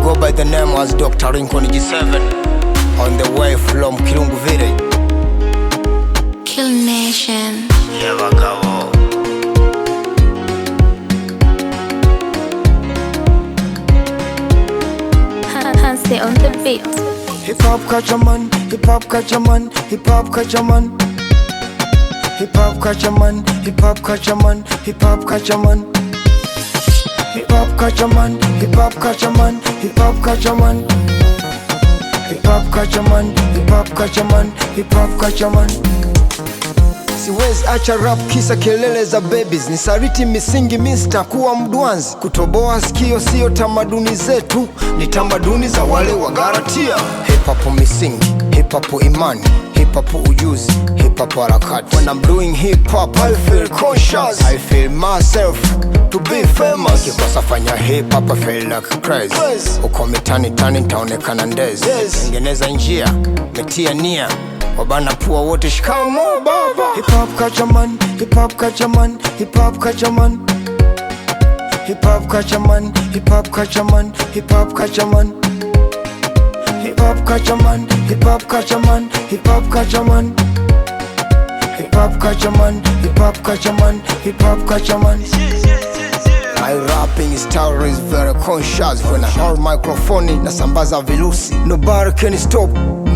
Go by the name as Dr. Lincoln G7 on the way from Kirungu Village. Kill Nation. Yabagabo. Hansi on the beat. Hip hop culture man, hip hop culture man, hip hop culture man. Hip hop culture man, hip hop culture man, hip hop culture man. Hip hop culture man, hip hop culture man, hip hop culture man. Hip hop culture man, hip hop culture man, hip hop culture man. Siwezi acha rap kisa kelele za babies, nisaliti misingi mi sitakuwa mdwanzi. Kutoboa sikio sio tamaduni zetu, ni tamaduni za wale wa Galatia. Hip hop misingi, hip hop imani, hip hop ujuzi, hip hop harakati. When I'm doing hip hop I feel conscious, I feel myself to be famous. Nikikosa fanya hip hop I feel like crazy. Uko mitani tani nitaonekana ndezi. Tengeneza njia, metia nia, wabana pua wote shikamo baba. Hip hop culture man, hip hop culture man, hip hop culture man. Hip hop culture man, hip hop culture man, hip hop culture man. Hip hop culture man, hip hop culture man, hip hop culture man. Hip hop culture man, hip hop culture man, hip hop culture man. My rapping style is very conscious. When I hold microphone nasambaza virusi. Nobody can stop.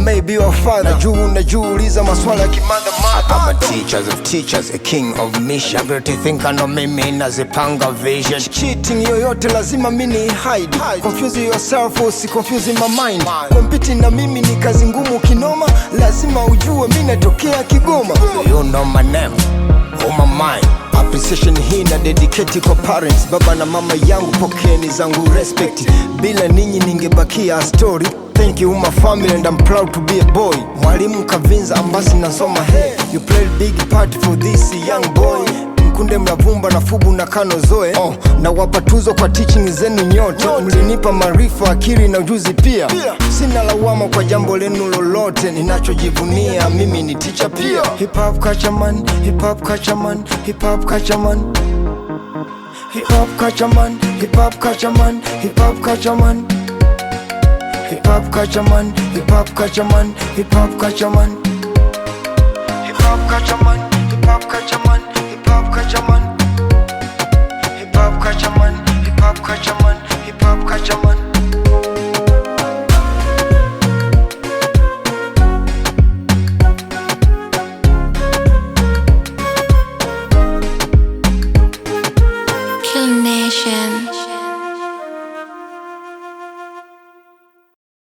Maybe your father. Najuu najiuliza maswala ya kimada mada. I'm a teacher of teachers, a king of mission. A great thinker no mimi nazipanga vision. Cheating yoyote lazima mini hide. Confuse yourself usi confuse my mind. Compete na mimi ni kazi ngumu kinoma. Lazima ujue mi natokea Kigoma. Do you know my name? On my mind. Appreciation hii na dedicate kwa parents, baba na mama yangu, pokeeni zangu respect. Bila ninyi ningebakia story. Thank you my family and I'm proud to be a boy. Mwalimu Kavinza Ambasi nasoma, hey, you played big part for this young boy. Mkunde Mlavumba na Fubu na Kano Zoe, oh, na wapa tuzo kwa teaching zenu nyote. Mlinipa maarifa, akili na ujuzi pia. Sina lawama kwa jambo lenu lolote, ninachojivunia mimi ni teacher pia. Hip hop culture man, hip hop culture man, hip hop culture man. Hip hop culture man, hip hop culture man, hip hop culture man. Hip hop culture man, hip hop culture man, hip hop culture man. Hip hop culture man, hip hop culture man, hip hop culture man.